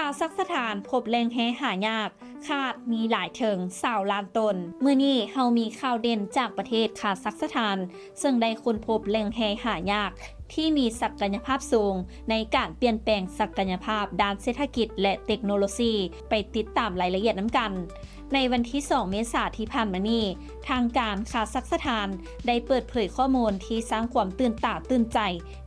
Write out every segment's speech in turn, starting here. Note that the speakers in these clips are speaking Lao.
ຄາຊັກສະຖານພົບແຫຼ່ງແຮ່ຫາຍາກ ຄາດມີຫຼາຍເຖິງຊາວລ້ານໂຕນ. ມື້ນີ້ເຮົາມີຂ່າວເດັ່ນຈາກປະເທດຄາຊັກສະຖານ ເຊິ່ງໄດ້ຄົ້ນພົບແຫຼ່ງແຮ່ຫາຍາກທີ່ມີສັກກະຍະພາບສູງໃນການປ່ຽນແປງສັກກະຍະພາບດ້ານເສດຖະກິດ ແລະ ເຕັກໂນໂລຊີ. ໄປຕິດຕາມລາຍລະອຽດນຳກັນ. ໃນວັນທີສອງ ເມສາທີ່ຜ່ານມານີ້, ທາງການຄາຊັກສະຖານໄດ້ເປີດເຜີຍຂໍ້ມູນທີ່ສ້າງຄວາມຕື່ນຕາຕື່ນໃຈ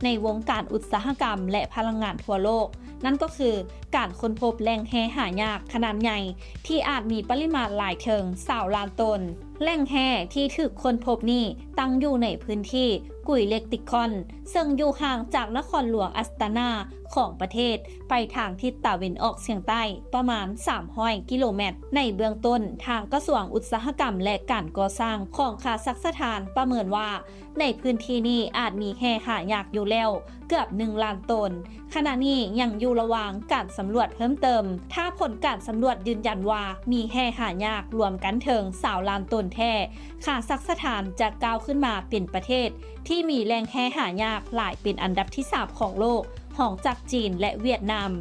ໃນວົງການອຸດສາຫະກຳ ແລະ ພະລັງງານທົ່ວໂລກ, ນັ້ນກໍຄືການຄົ້ນພົບແຫຼ່ງແຮ່ຫາຍາກຂະໜາດໃຫຍ່ທີ່ອາດມີປະລິມານຫຼາຍເຖິງຊາວລ້ານໂຕນ. ແຫຼ່ງແຮ່ທີ່ຖືກຄົ້ນພົບນີ້ຕັ້ງຢູ່ໃນພື້ນທີ່ກຸຍເລັກຕິຄອນ ເຊິ່ງຢູ່ຫ່າງຈາກນະຄອນຫຼວງອັດຕານາຂອງປະເທດ ໄປທາງທິດຕາເວັນອອກສຽງໃຕ້ປະມານສາມຮ້ອຍກິໂລແມັດ. ໃນເບື້ອງຕົ້ນ, ທາງກະຊວງອຸດສາຫະກຳ ແລະ ການກໍ່ສ້າງຂອງຄາຊັກສະຖານປະເມີນວ່າ ໃນພື້ນທີ່ນີ້ອາດມີແຮ່ຫາຍາກຢູ່ແລ້ວເກືອບໜຶ່ງລ້ານໂຕນ. ຂະນະນີ້ຍັງຢູ່ລະຫວ່າງການສຳຫຼວດເພີ່ມເຕີມ. ຖ້າຜົນການສຳຫຼວດຢືນຢັນວ່າມີແຮ່ຫາຍາກລວມກັນເຖິງຊາວລ້ານໂຕນແທ້, ຄາຊັກສະຖານຈະກ້າວຂຶ້ນມາເປັນປະເທດທີ່ມີແຫຼ່ງແຮ່ຫາຍາກຫຼາຍເປັນອັນດັບທີສາມຂອງໂລກ, ຮອງຈາກຈີນ ແລະ ຫວຽດນາມ.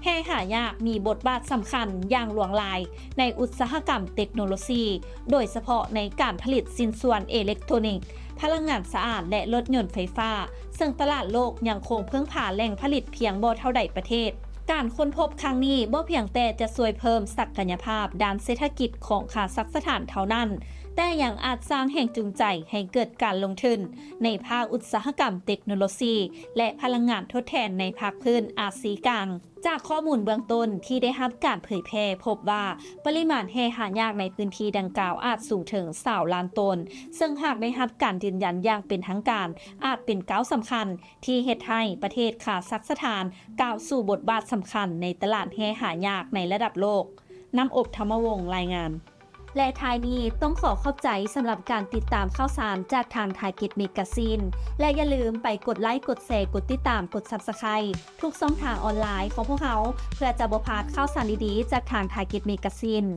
ແຮ່ຫາຍາກມີບົດບາດສຳຄັນຢ່າງຫຼວງຫຼາຍໃນອຸດສາຫະກຳເຕັກໂນໂລຊີ, ໂດຍສະເພາະໃນການຜະລິດຊິ້ນສ່ວນເອເລັກໂທຣນິກ, ພະລັງງານສະອາດ ແລະ ລົດຍົນໄຟຟ້າ, ເຊິ່ງຕະຫຼາດໂລກຍັງຄົງເພິ່ງພາແຫຼ່ງຜະລິດພຽງບໍ່ເທົ່າໃດປະເທດ. ການຄົ້ນພົບຄັ້ງນີ້ບໍ່ພຽງແຕ່ຈະຊ່ວຍເພີ່ມສັກກະຍະພາບດ້ານເສດຖະກິດຂອງຄາຊັກສະຖານເທົ່ານັ້ນ, ແຕ່ຍັງອາດສ້າງແຮງຈູງໃຈໃຫ້ເກີດການລົງທຶນໃນພາກອຸດສາຫະກຳເຕັກໂນໂລຊີ ແລະ ພະລັງງານທົດແທນໃນພາກພື້ນອາຊີກາງ. ຈາກຂໍ້ມູນເບື້ອງຕົ້ນທີ່ໄດ້ຮັບການເຜີຍແຜ່ພົບວ່າ ປະລິມານແຮ່ຫາຍາກໃນພື້ນທີ່ດັ່ງກ່າວອາດສູງເຖິງຊາວລ້ານໂຕນ, ເຊິ່ງຫາກໄດ້ຮັບການຢືນຢັນຢ່າງເປັນທາງການ ອາດເປັນກ້າວສຳຄັນທີ່ເຮັດໃຫ້ປະເທດຄາຊັກສະຖານກ້າວສູ່ບົດບາດສຳຄັນໃນຕະຫຼາດແຮ່ຫາຍາກໃນລະດັບໂລກ. ນ້ຳອົບ ທຳມະວົງ ລາຍງານ. ແລະ ທ້າຍນີ້ຕ້ອງຂໍຂອບໃຈສຳລັບການຕິດຕາມຂ່າວສານຈາກທາງ Target Magazine ແລະ ຢ່າລືມໄປກົດໄລ, ກົດແຊ, ກົດຕິດຕາມ, ກົດ Subscribe ທຸກຊ່ອງທາງອອນລາຍຂອງພວກເຮົາ ເພື່ອຈະບໍ່ພາດຂ່າວສານດີໆຈາກທາງ Target Magazine.